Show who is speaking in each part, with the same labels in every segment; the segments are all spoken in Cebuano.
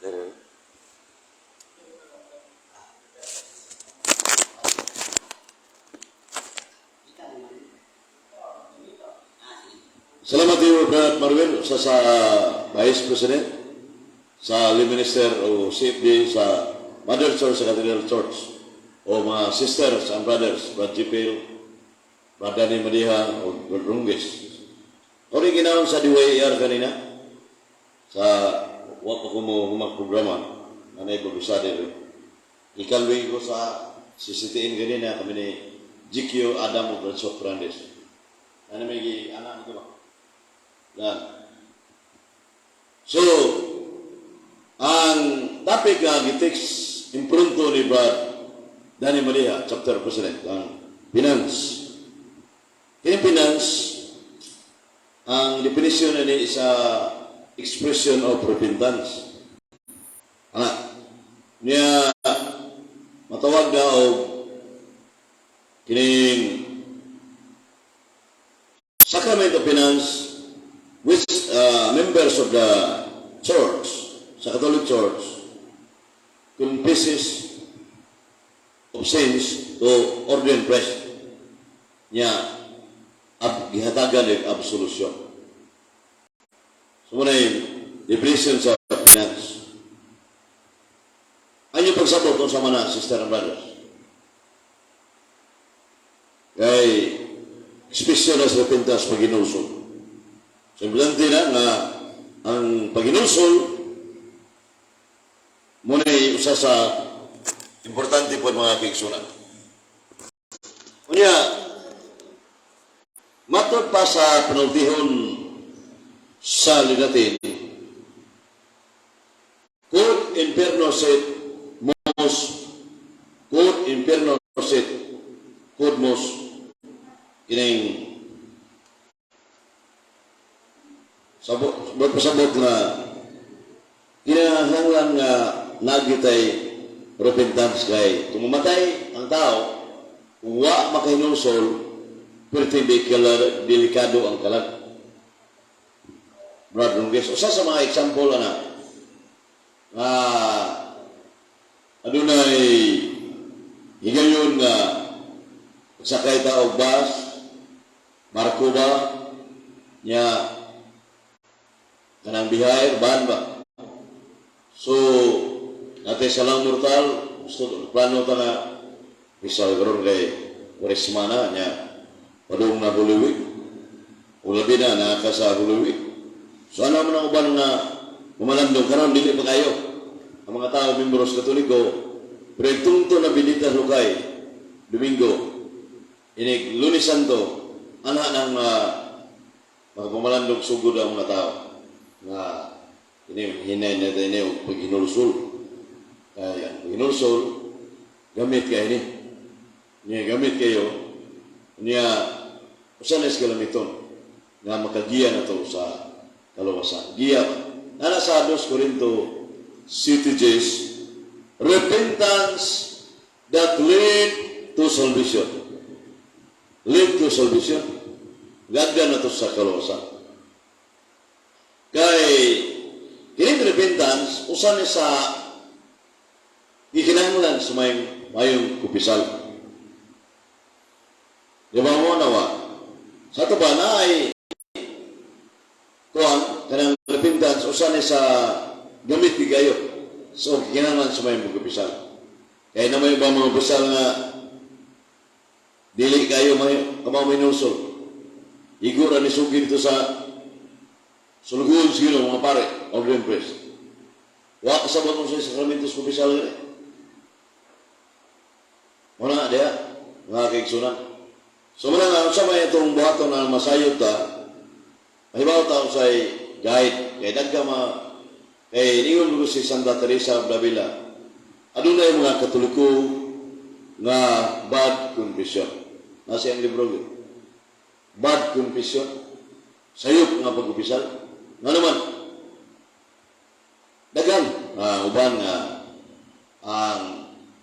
Speaker 1: Pero,
Speaker 2: Salamat iyo, Brad Marwin, sa Vice President, sa Lay Minister o CFD, sa Mother Church, sa Cathedral Church, o mga sisters and brothers, Brad Jipil, Brad Danny Madiha, o Brad Runggis. Ori ginawon sa DYAR kanina, sa wa pa ko mo humag programa, nanay babisade rin. Ikalwi ko sa CCTN kanina, kami ni GQ Adam o Brad Sok Fernandez. Ano may anak nito ba? Yan. So, ang topic nga gitext imprunto ni Brad Danny Maliha, chapter president, ang finance. Kini finance, ang definition na ni is a expression of repentance. Ana, niya matawag na og kining sacrament of penance which members of the church, sa Catholic Church, confesses of sins to ordained priest niya gihatagan og absolution. So mao na yung definition sa penance. Ano yung pagsabot kung sa mana, sister and brothers? Kay expression sa repentance, paghinulsol. So, importante na nga ang paghinulsol mao na usa sa importante po, mga kaigsunan. Unya, matod pa sa panultihon sa Latin, quod in inferno sit mos, quod in inferno sit, quod mos, kining sabot, pasabot nga kinahanglan nga nagitay repentance kay kung mamatay ang tao, wa makahinulsol, perti delikado ang kalag. Brad Runges, usa sa mga example ana nga adunay higayon nga sakay ta og bus, barko ba nya, kanang bihay ban ba. So natay salang mortal, gusto plano ta nga bisa karon kay Kuresma na nya, padung na Holy Week o labi na naka sa Holy Week. So ano man ang uban nga pumalandong karon, dili pa kayo ang mga tao membros Katoliko, pero tungto na Benditas Lukay, Domingo, inig Lunes Santo, ana nang makapumalandong sugod ang mga tao nga ini hinay na ini og paghinulsol, kaya ang paghinulsol gamit kay ini niya, gamit kayo niya, usa na kalamiton nga makagiya na to sa kaluwasan. Giya nana sa 2 Corinto CTJs, repentance that lead to salvation, lead to salvation, gagdan na to sa kaluwasan, kay kining repentance usa ni sa gikinahanglan sa may mayong kupisal. Di ba mo nawa? Sa ato ba na ay kuan kanang repentance, usa ni sa gamit kayo. So kinahanglan sa may kupisal. Kaya na may ba mga opisyal nga dili kayo may kamaw may nusol. Igo ra ni sugid dito sa sulguon sa Ginoo, mga pare, ordained priest. Wa kasabot mo sa sakramentos kumpisal gani. Muna diha, mga kaigsunan. So muna nga, unsa may itong buhaton na masayod ta, mahibaw ta usay guide, kay dagka ma, kay ningon mo si Santa Teresa of Davila, adunay mga Katoliko nga bad confession. Nasa ang libro yun. Bad confession. Sayop nga pag-upisal. Nga naman, daghan nga uban nga ang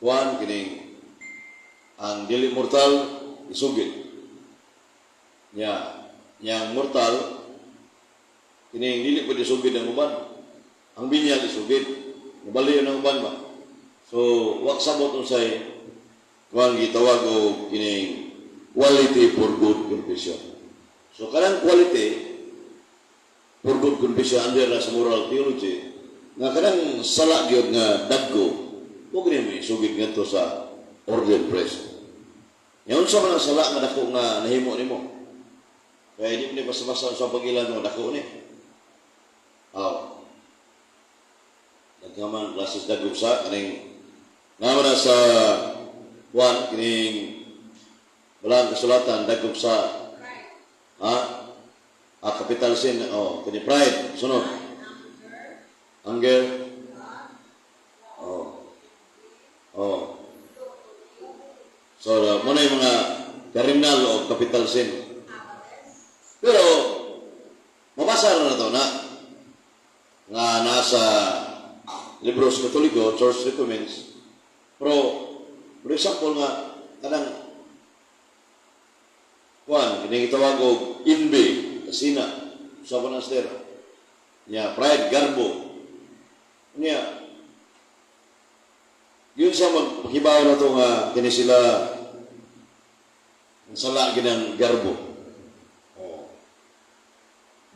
Speaker 2: kuan kining ang dili mortal isugid nya, yang mortal kining dili pwede isugid ang uban, ang binyag isugid. Nabaliw ng uban ba. So, wa sabot unsay kuan gitawag og kining quality for good confession. So kanang quality for good confession under na sa moral theology nga kanang sala gyud nga dagko mo gani mo isugid ngadto sa ordained priest. Nya unsa man ang sala nga dako nga nahimo nimo? Kaya di mo ni basta-basta sa pagilan mo dako ni. Aw. Nagkaman classes dagko sa kaning naman na sa kuan kining Balaan Kasulatan, dagko sa ha ah, capital sin, oh, kini pride, sunod anger, oh. So mo na yung mga cardinal o capital sin, pero mabasa na to na nga nasa Libros Katoliko, Church Recommends. Pero for example nga kanang kuan kini gitawag og envy, kasina sa monaster niya, pride, garbo niya, yun sa maghibaw na to nga kini sila ang sala ginang garbo. Oh.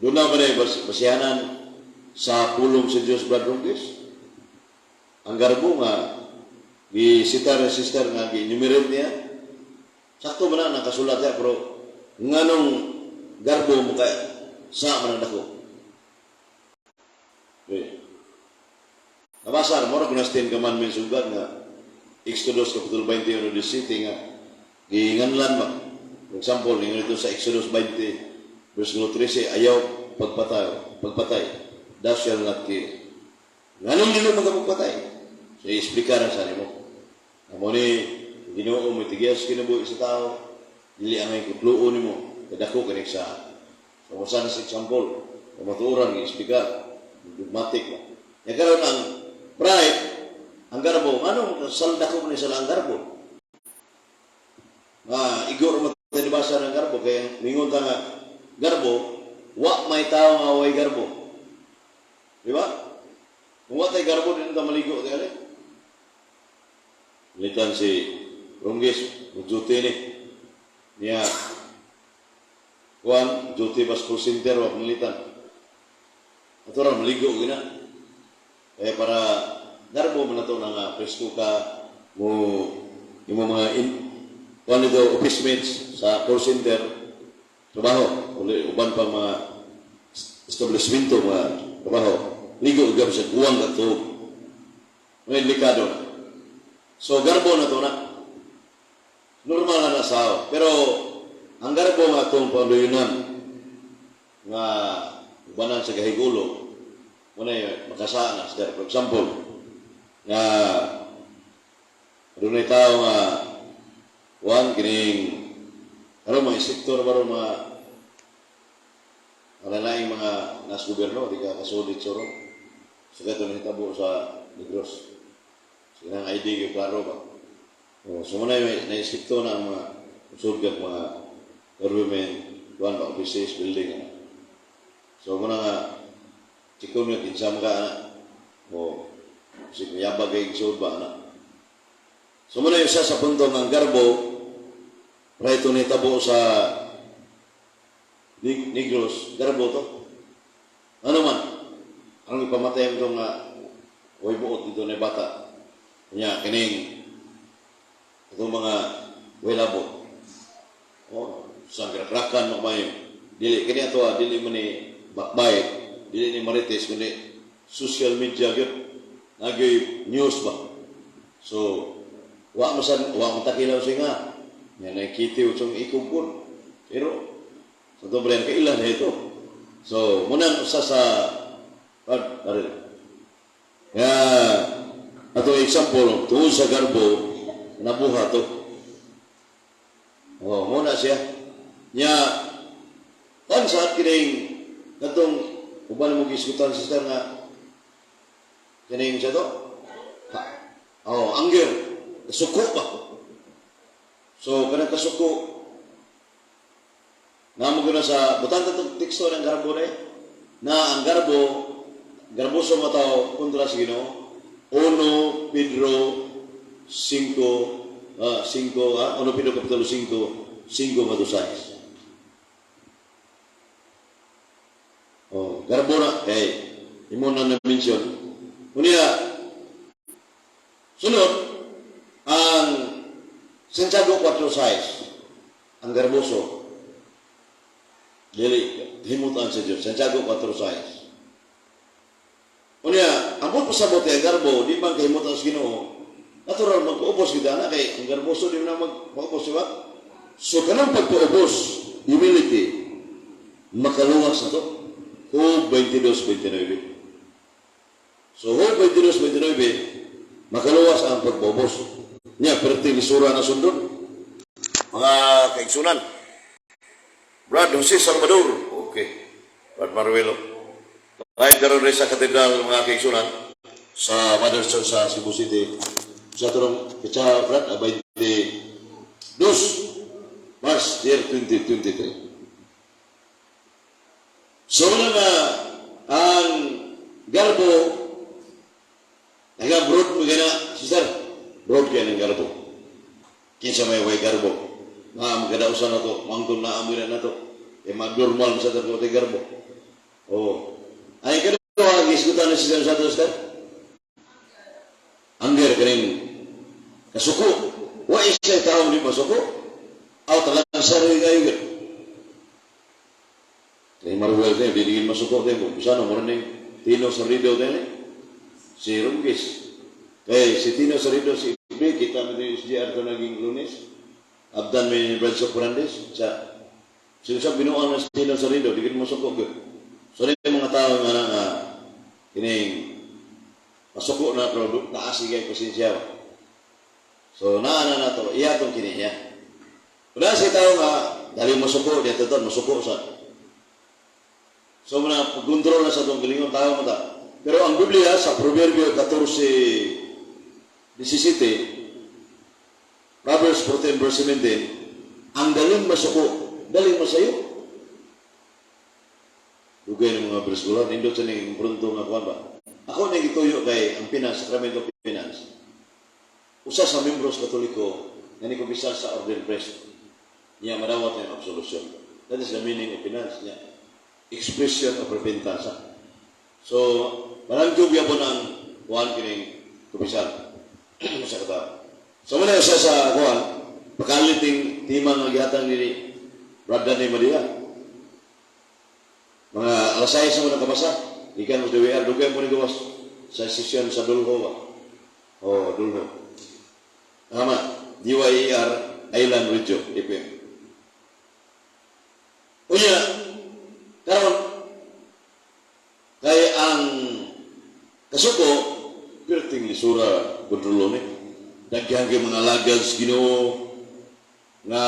Speaker 2: Doon na ba na basihanan sa pulong sa Diyos, Brad Ronquis? Ang garbo nga gi sitar sister nga gi-enumerate niya. Sakto ba na nakasulat niya, pero nganong garbo mo kay sa man ang dako? Okay. Nabasa mo ra kunas Ten Commandments of God nga Exodus kapitulo 21 the city nga giinganlan ba. For example, ningon ito sa Exodus 20 verse 13, ayaw pagpatay, pagpatay. Thou shall not kill. Nganong dili magapagpatay? So i-explicar sa nimo. Amo ni Ginoo mo tigiyas kinabuhi sa tao, dili angay kutluon nimo, kadako kini sa. So mo sa example, matuoran gi-explicar, dogmatic ba. Ya karon ang pride, ang garbo, anong salda ko ni sila ang garbo? Nga igor mo tinibasa ng garbo kay mingon ta nga garbo, wa may tao nga way garbo. Di ba? Kung wa tay garbo, di ta maligo tingali. Litan si Runggis, duty ni. Niya, kuan, duty bas call center, wa panglitan. Ato ra, maligo gina. Eh para garbo man na to na nga presko ka mo yung mga in, kuan nito office mates sa call center trabaho uli uban pa mga establishmento mga trabaho ligo gab sa kuwang ka to mga delikado na. So garbo na to na normal na sa, pero ang garbo nga atong panluyunan nga ubanan sa gahigulo muna makasaan na sir. For example nga dunay tao nga kuan kining karon mga sektor ba ron, mga malalaing mga nas gobyerno di ka kasulit soro so kato nahitabo sa Negros. So nang ID kay klaro ba. Oh, so muna may naisipto na ang mga usod kag mga government kuan ba, offices building ano. So muna nga chikon nga kinsa man ka ana. O si mayabag kay igsood ba ana. So muna yung isa sa punto ng garbo para ito nitabo sa Negros, garbo to. Ano man? Anong ipamatay mo itong way buot dito na bata? Kanya, kining itong mga way labot. Oh, sa grakrakan mo mayo. Dili kini ato ah, dili man ni backbite, dili ni marites kundi social media gyud. Nagyoy news ba. So, wa masan wa mo takilaw siya nga. Nga nakikitiw itong ikugkod. Pero sa dobre kailan na ito. So, munang usa sa ah, dari. Nga ato example tungod sa garbo nabuha to. Oh, muna siya. Nya kan sa kining katong uban mo gisgutan, sister, nga kining siya to. Ha, oh, anger. Kasuko ba? So kanang kasuko namo ko na sa butan ta teksto ng garbo na eh, na ang garbo garboso nga tao kontra sa Ginoo. 1 Pedro 5, 5, 1 Pedro Kapitulo 5, 5 ngadto 6. Oh, garbo na kay imo na na-mention. Unya, sunod ang Santiago 4:6, ang garboso dili himutan sa Dios. Santiago 4:6. Unya, ang buot pasabot kay garbo, di man kahimutan sa Ginoo. Natural magpaubos kita na kay ang garboso di man magpaubos, di ba? So kanang pagpaubos, humility, makaluwas na to. Job 22:29. So Job 22:29, makaluwas ang pagpaubos. Nya, perti lisura na sundon. Mga kaigsunan. Brad Jose Salvador. Okay. Brad Maruelo. Live karon rin sa katedral, mga kaigsunan, sa Mother Church sa Cebu City. Sa turong petsa, Brad, 22 March year 2023. So wala na ang garbo, naga broad mo gana, sister, broad kaya ng garbo. Kinsa may way garbo. Nga magkadausan na to, mangtong na amoy na to. Eh mag-normal sa tatlo garbo. Oh. Ay kadto gisgutan ni sister sa ato, sister. Anger, kaning kasuko. Wa isa tao di masuko. Aw talang sarili kayo gud. Kay Maruel tayo, di digin masuko tayo. Bisa no, mura ning Tino Sarido tayo. Si Runggis. Kay si Tino Sarido, si Ibe, kita mo din SGR to naging Lunes. Abdan may Brad Fernandez. Sa sino sa binuang na si Tino Sarido, di gid masuko gud. So yung mga tao nga nga kining masuko na pero taas kay pasensya. So naa na na to, iya tong kini niya. Wala si tao nga dali masuko, di to masuko sa. So muna pag-control na sa itong galingon tao mo ta. Pero ang Biblia sa Proverbio 14:17, Proverbs 14 verse 17, ang daling masuko, daling masayo. Dugay ng mga bersikulo, nindot sa ning pronto nga kuan ba. Ako na gituyo kay ang penance, Sacramento Penance. Usa sa membros Katoliko nga ni kumpisal sa Order Priest. Niya madawat ang absolution. That is the meaning of penance niya. Expression of repentance. So, walang jubya po ng kuan kining kumpisal sa katawo. So, muna siya sa kuan, pakaliting tema nga gihatag ni Brad Danny Madia. Mga alas 6 na mo nakabasa. Ikan mo sa DWR, dugay mo ni gawas sa session sa Dulho ba? Oh, Dulho. Tama, DYER Island Radio, FM. Unya, karon kay ang kasuko, perting lisura kontrolo ni. Daghan kay mga lagad sa Ginoo nga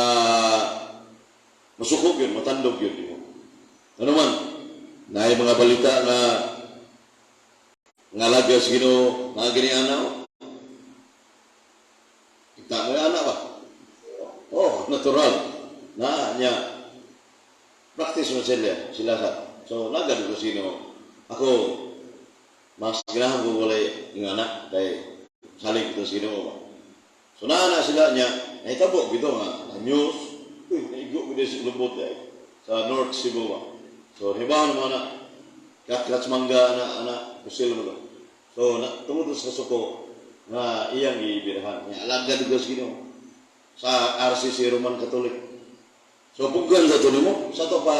Speaker 2: masuko yun, matandog yun. Mo. Ano man, naay mga balita nga nga lagad sa Ginoo, mga gini ana. Oh. Kita mo yung anak ba? Oh, natural. Na niya practice mo sila, sila sa. So, lagad ko sino. Ako, mas ganahan ko walay yung anak kay salig ito sino ba. So, naana sila niya, nahitabo gito nga, na news, uy, naigo ko din sa lubot eh, sa North Cebu ba. So, hibahan mo na, katlats mangga, ana, ana, kusil mo to. So, na, tungod sa suko, nga iyang gibirahan. Nga alagad ko sa Ginoo sa RCC Roman Catholic. So, puggan sa to nimo, sa to pa,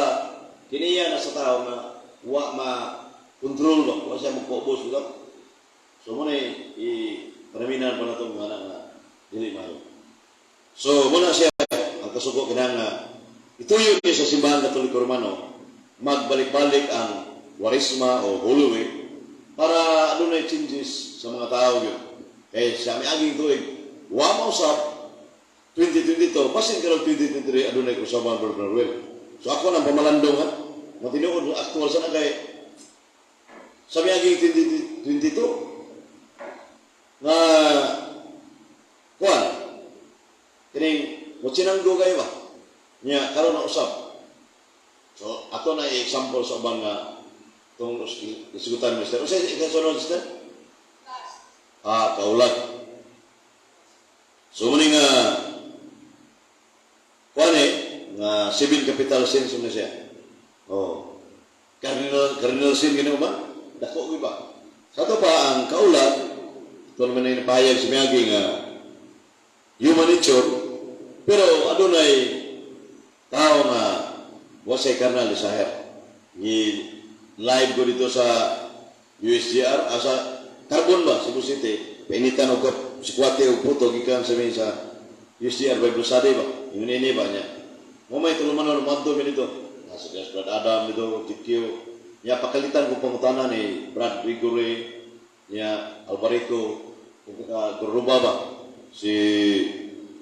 Speaker 2: kiniya na sa tao nga wa ma control ba, wa siya magpaubos bitaw. So, muna i paraminan pa na itong mga nga dili maayo. So, muna siya, ang kasuko kinahanglan nga ituyo niya sa Simbahan Katoliko Romano, magbalik-balik ang Kwaresma o Holy Week para adunay changes sa mga tao yun. Kaya sa miaging tuig, wa mausab 2022, basin karon 2023 adunay usaban, Brother Manuel. So ako nang pamalandong ha, matinuod actual sa na kay sa miaging 2022 nga kuan kining motsinanggo kayo ba nya karon na usab. So ato na i-example sa uban nga tong isgutan, Mister. Unsay ikasunod, sister? Kaulag. So muni nga kuan eh, nga seven capital sins man siya. Oh. Cardinal sin gani ba? Dako gyud ba? Sa ato pa ang kaulag, ito naman ay napahayag si Miyagi nga human nature, pero adunay tao nga wasay carnal desire. Ni live ko dito sa USGR, asa Carbon ba, Cebu City, painitan og sikwate og puto gikan sa mi sa USGR Bible Study ba. Yun ini ba niya. Mo may tulumanon madto mi dito. Nasa Brad Adam dito, GQ. Nya pakalitan ko pangutana ni Brad Rigore, niya Alvarico, Guruba ba, si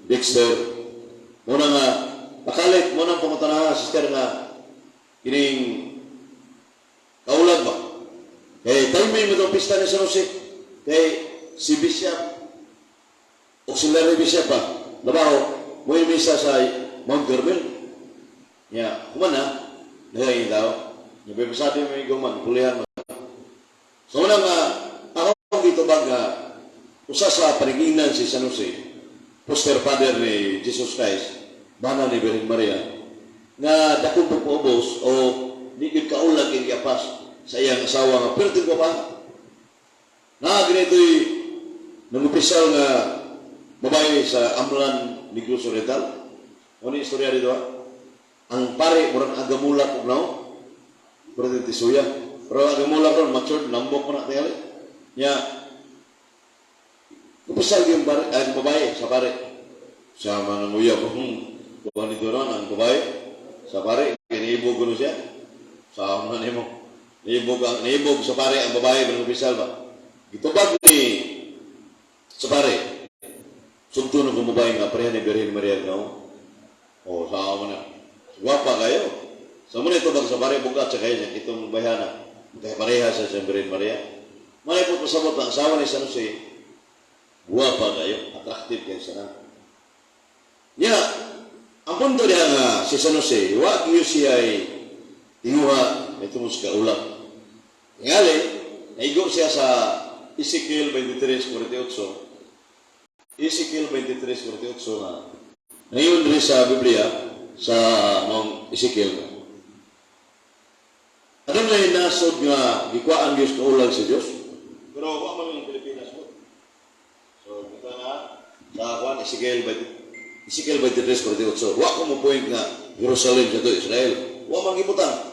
Speaker 2: Dexter. Muna nga, pakalit, muna ang pangutana, sister, nga, kining kaulag ba? Kay timing mo itong pista ni San Jose. Kay si Bishop, auxiliary bishop ba, Labaho, mo yung misa sa Mount Carmel. Ya, kumana, dahil yung tao. Yung bibisado mo yung guman, pulihan mo. So muna nga, ako dito ba nga, usa sa paniginan si San Jose, foster father ni Jesus Christ, bana ni Virgin Maria, nga dakong pagpaubos o di yun kaulag yung yapas sa iyang asawa nga perting ko pa. Na ganito'y nangupisal nga babae sa Amlan, Negros Oriental. Ano yung istorya dito, ha? Ang pare, murang agamulak og nao. Pero tisuya. Pero agamulak ron, matured, lambok mo na tingali. Nya, upisal yung pare, ay, babae sa pare. Sa mga nguyab, kuha nito ron ang babae sa pare, kiniibog ko siya. Sa mga nimo. Niibog sa pare ang babae, pero upisal ba? Gitubag ni sa pare. Sugto na kung babae nga pareha ni Birhen Maria no? O, sa mo na. Gwapa kayo. Sa mo ito bag sa pare bugat sa kayo niya, itong bayhana. Kaya pareha sa Birhen Maria. May po pasabot ang asawa ni San Jose, guwapa kayo, attractive kayo sa na. Niya, ang punto niya nga si San Jose, wa gyud siya ay tinguha ito mo sa kaulag. Ngali, naigo siya sa Ezekiel 23:48. Ezekiel 23:48 nga. Ngayon rin sa Biblia, sa mong Ezekiel. Ano na yung nasod nga gikuhaan Diyos kaulag sa Diyos? Pero wa man yung Pilipinas mo. So, kita na sa kuan Ezekiel 23:48. Wa ko mo point nga Jerusalem sa to Israel. Wa man gibutang.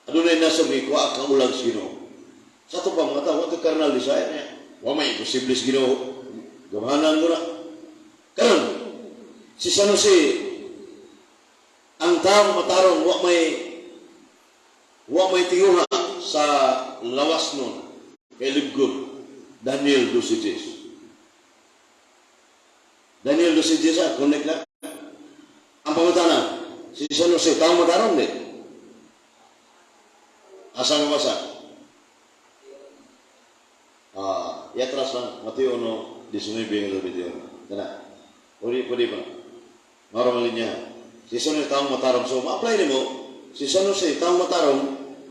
Speaker 2: Adunay nasod nga gikuha kaulag sa Ginoo. Sa ato pa mga tao, wa to carnal desire niya. Wa may imposible sa Ginoo. Gamahanan mo na. Karon, si San Jose, ang taong matarong wa may tinguha sa lawas nun kay libgod. Daniel 12:10. Daniel 12:10, ah, connect na. Ang pangutana, si San Jose, taong matarong di. Asa mo basa? Ah, iatras lang. Mateo 1, 19 ng 21. Kana. Pwede, pwede pa. Maro linya. Si San Jose taong matarong. So, ma-apply nimo, si San Jose taong matarong,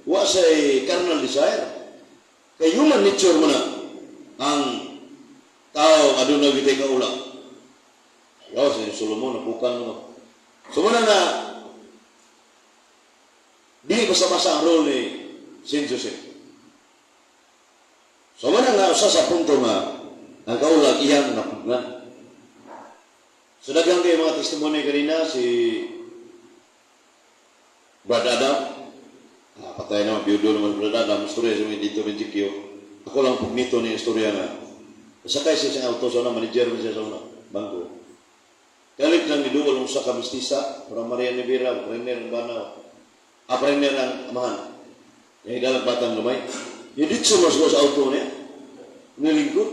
Speaker 2: wa sa carnal desire. Kay human nature mo na ang tao aduna gitay kaulang. Ayaw, si Solomon, napukan mo. So, muna nga, di basta-basta ang role ni Saint Joseph. So, muna nga, usa sa punto nga, ang kaulag iyang napugnan. So, daghang kay mga testimony kanina, si Brad Adam, patay na, biyudo naman Brad Adam, istorya sa mga dito ng GQ. Ako lang pugnito ni istorya nga. Sakay siya sa auto sa una, manager mo siya sa una, bangko. Kalit lang giduol ang usa ka mistisa, para Maria Rivera, praner ang banaw. Praner ang amahan. Yung idalag batang lumay. Yung dito mas sa auto niya. Nilingkod.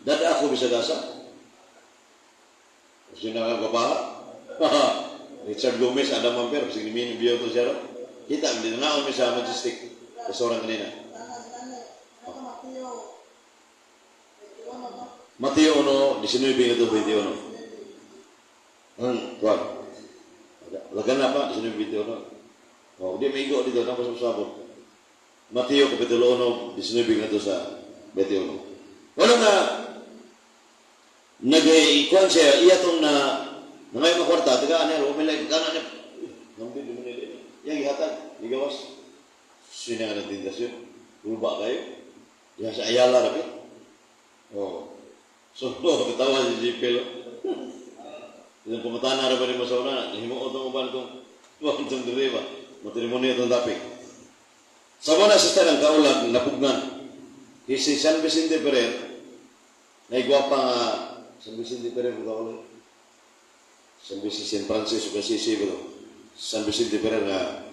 Speaker 2: Dada ako bisag asa. Kasi nakagabaha. Richard Gomez, Adam Amper, sige ni biyo to siya. Kita, hindi na naon mi sa Majestic restaurant kanina. Mateo 1, 19 to 21. Kuwan. Lagan na pa, 19, 21. Oh, di maigo dito, nang pasabot. Mateo Kapitulo 1, 19 nga to sa 21. Wala nga, nag-ikuan siya, iya tong na, nangay makwarta, taga ano, umilay, kana niya, nambit mo nila, yang ihatag, gigawas. Sino nga nagtintasyon? Uba kayo? Diya sa Ayala, rapi. Oh. So, katawa si GP, Yung pumunta na rin mo sa una, himuot ang uban itong itong diri ba? Matrimonyo itong topic. Sa mga sister ang kaulag, napugnan. Si San Vicente Ferrer, na igwapa nga, San Vicente Ferrer, ba ulit? San Vicente, San Francis, o Assisi, ba San Vicente Ferrer nga,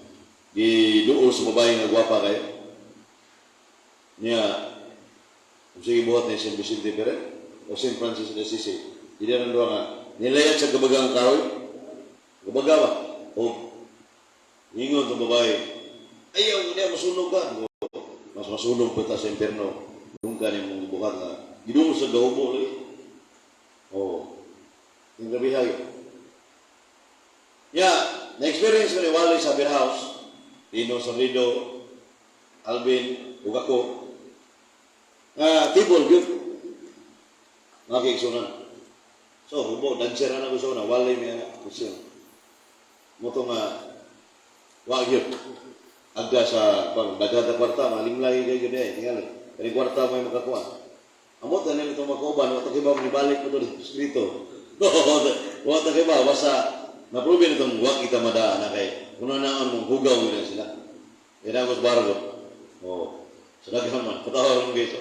Speaker 2: giduol sa babae nga gwapa kayo. Niya, kung sige buhat ni San Vicente Ferrer, o San Francis de Assisi, hindi na nga, nilayat sa kabagang kahoy, kabaga ba? O, ingon sa babae, "Ayaw, niya, masunog ka." Mas masunog pa ta sa impyerno. Doon ka ni mong buhat nga, giduol sa gahubo lagi. Oh, yung gabi hayo. Ya, na-experience ko ni Wally sa beer house, Tino Sorido, Alvin, ug ako, nga table gyud. Mga kaigsunan. So, hubo, dancer na ko sa una, Wally may anak, kusyon. Mo to nga, wa gyud. Agda sa pang daghan ta kwarta, malimlay kayo gyud eh, tingali. Kani kwarta may makakuha. Amot na nila itong makauban, wa ta kibaw nibalik ko to dito. Wa ta kibaw, basta naprobe na itong wa kita madaan na kay kuno naon mong hugaw na sila. Yan ang bargo. Oh. So daghan man, patawa mong guys.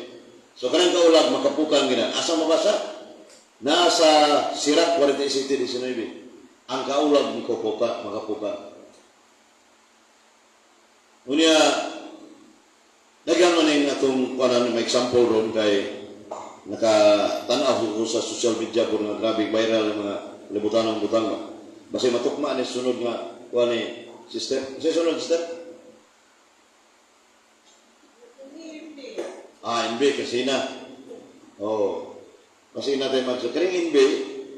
Speaker 2: So kanang kaulag makapukang gina. Asa mabasa? Nasa Sirach 47:19. Ang kaulag makapuka, makapuka. Unya, daghan man ning atong kuanan, may example ron kay nakatanaw ko sa social media po nga grabe viral ang mga libutan ng butang ba. Basta matukma ni sunod nga kuan ni sister. Sa sunod, sister? Ah, NB kasina. Oh. Kasina tayo mag kining NB,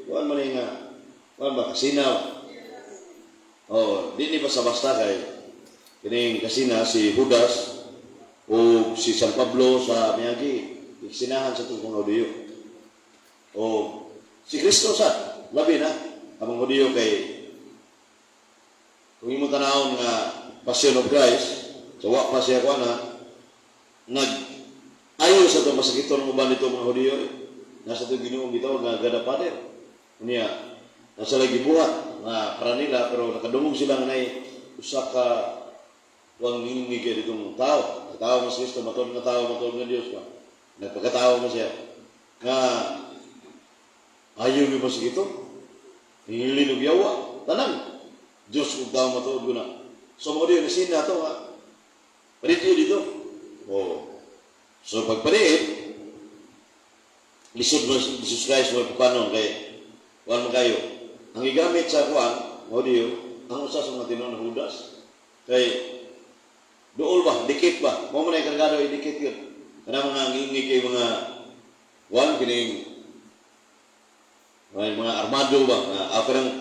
Speaker 2: kuan man ni nga kuan ba kasina. Oh, di ni basta-basta kay kining kasina si Judas o si San Pablo sa Miyagi, sinahan sa itong mga Hudiyo. O si Kristo sa labi na ang mga Hudiyo kay kung imo tanawon nga Passion of Christ, so wa pa siya kuan na nag ayo sa itong masakiton ng uban nito mga Hudiyo. Nasa itong Ginoo gitawag nga God the Father. Unya, nasa lagi buhat nga para nila pero nakadungog sila nga nay usa ka wang ngingig kay ditong tao. Tao mas Kristo, matuod nga tao, matuod nga Dios ba. Nagpagkatao mo siya. Nga ayaw mo sa ito. Hingilin og yawa. Tanan. Diyos ug tao matuod ko na. So mo diyo nisina to nga. Palit dito. Oh. So pagpaniit, lisod mo Jesus Christ mo pukanon kay kuan man kayo. Ang gigamit sa kuan, mo diyo, ang usa sa mga tinuod na Judas. Kay duol ba, dikit ba? Mo man ay kargado ay dikit yun. Kana mga ngingig kay mga kuan kining mga armado ba nga ako nang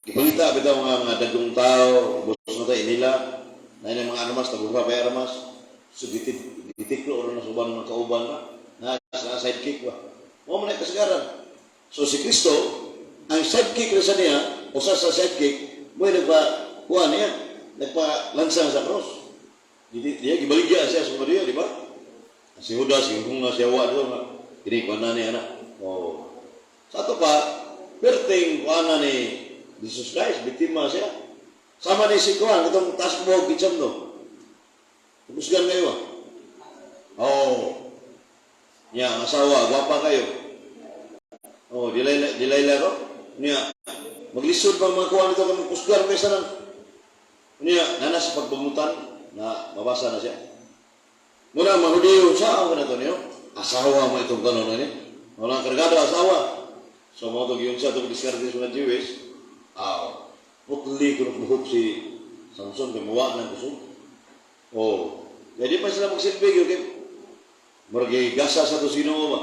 Speaker 2: gipangita bitaw mga dagong tao bus na tayo nila na yung mga armas taguha pa armas, so gitik gitiklo ro na suban mga kauban ba na sa sidekick ba mo man ay kasagaran. So si Kristo ang sidekick ra sa niya, usa sa sidekick mo nagpa kuan niya, nagpa lansang sa cross. Di diya gibaligya siya sa mga, di ba? Si Judas yung nga siya wa dito nga kini kuan na niya na. Oh, sa ato pa perting kuan na ni Jesus Christ, biktima siya. Sama ni si kuan itong taas mo gitsam no. Kusgan kayo ah. Oh. Niya, ang asawa, gwapa kayo. Oh, dilay dilay ko. Niya, maglisod pa mga kuan nito kami kusgan kaysa nang. Niya, nana sa pagbangutan na mabasa na siya. Muna, mga Hudiyo, sa ako na to niyo? Asawa mo itong kanon na ni. Wala kargado asawa. So, mo to giyon siya itong diskarte sa mga Jewish. Ah, putli ko buhok si Samson kay muwa ng kusog. Oh, kaya di pa sila magsilbi yun kay murag gasa sa to sino ba.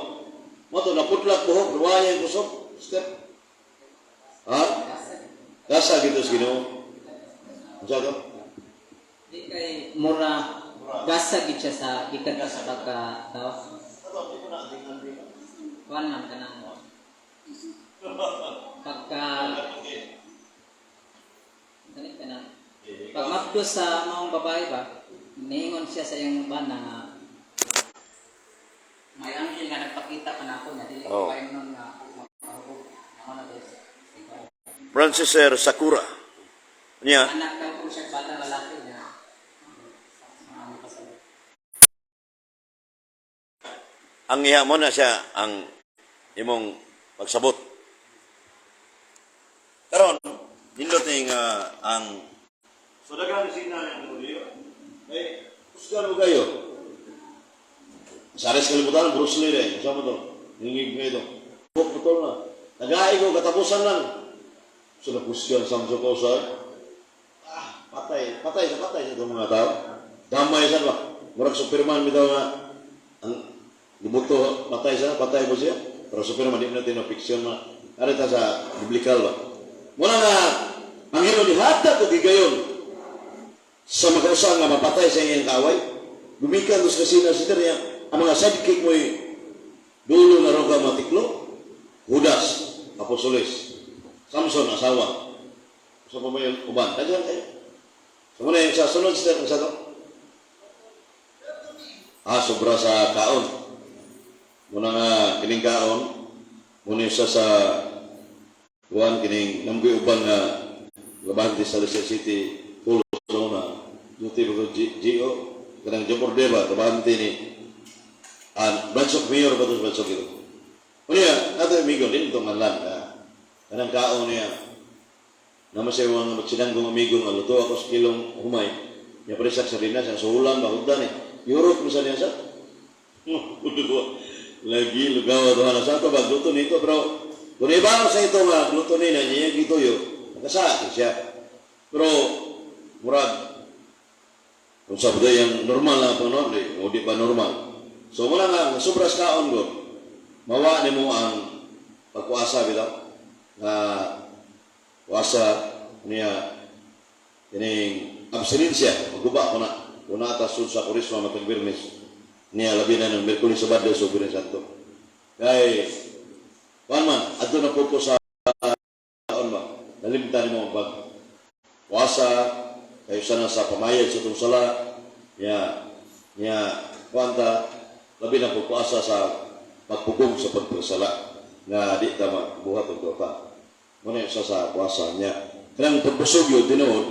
Speaker 2: Mo to naputlak buhok, ruwaya yung kusog. Step. Ha? Gasa gitu sa Ginoo. Unsa to?
Speaker 1: Di kay mura gasa gid siya sa gikan sa pagka tao. Kuan man kanang pagka ganit ka na. Pag mapdos sa maong babae ba, niingon siya sa iyang bana nga may anghel nga nagpakita pa nako niya dili ko pa nun nga makahubog. Ako na this.
Speaker 2: Francis Sir Sakura. Niya,
Speaker 1: Anak daw ko siya bata lalaki niya. Ano pa sa
Speaker 2: ang iha mo na siya ang imong pagsabot. Karon, nindot ni nga ang so daghang sina ang audio. Eh, kusgan mo kayo. Sa ares kalibutan, Bruce Lee rin. Sa mo to? Ningig nga ito. Buk, putol na. Nagaay ko, katapusan lang. So nakusgan sa ko sa patay, patay sa itong mga tao. Damay sa ba? Murag Superman bitaw nga ang lubuto patay sa patay mo siya. Pero Superman di natin na fiction na. Ari ta sa biblical ba. Muna nga ang Ginoo nihatag og higayon sa makausa nga mapatay sa iyang kaaway. Gumikan dos kasina si niya ang mga sidekick mo'y dulo na roga matiklo. Judas, Apostoles, Samson, asawa. Sa pa may uban. Daghan kayo. So muna yung sa sunod sister, ang sa to? Ah, sobra sa kaon. Muna nga kining kaon, muna yung sa kuan kining namgoy uban nga labante sa Rizal City Full Zona duty ba ko GO kanang Jomor Deva labante ni ang branch of mayor ba to branch of ito. Unya, ato amigo din itong lang ka. Kanang kaon niya, naman sa mga magsinanggong amigo nga luto ako sa kilong humay. Niya presak sa rinas, ang suhulan ba hugdan eh. Yurot mo sa niya sa. Lagi lugaw ato na sa ato ba luto nito pero kung iba sa ito nga luto ni na niya gituyo, nakasa siya. Pero murag kung sa yung normal na pangnoon, di, o di ba normal. So muna nga, nga sobras kaon ko, mawa nimo ang pagkuasa bitaw nga kuasa niya kining abstinensya maguba ko na kung nata sa Kurisma matag Biyernes niya labi na ng Miyerkules, Sabado sa Biyernes Santo kay kuan man adto na po ko sa kaon ba nalimtan nimo ang pag kuasa kayo sana sa pamayad sa itong sala niya niya kuan ta labi na po kuasa sa pagpugong sa pagpasala nga di ta magbuhat og duta. Muna yung sa kuasa niya. Kanang pagbusog yun, tinuod,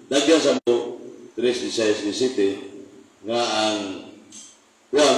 Speaker 2: dagyan sa mo, 3, 16, 17, nga ang kuan,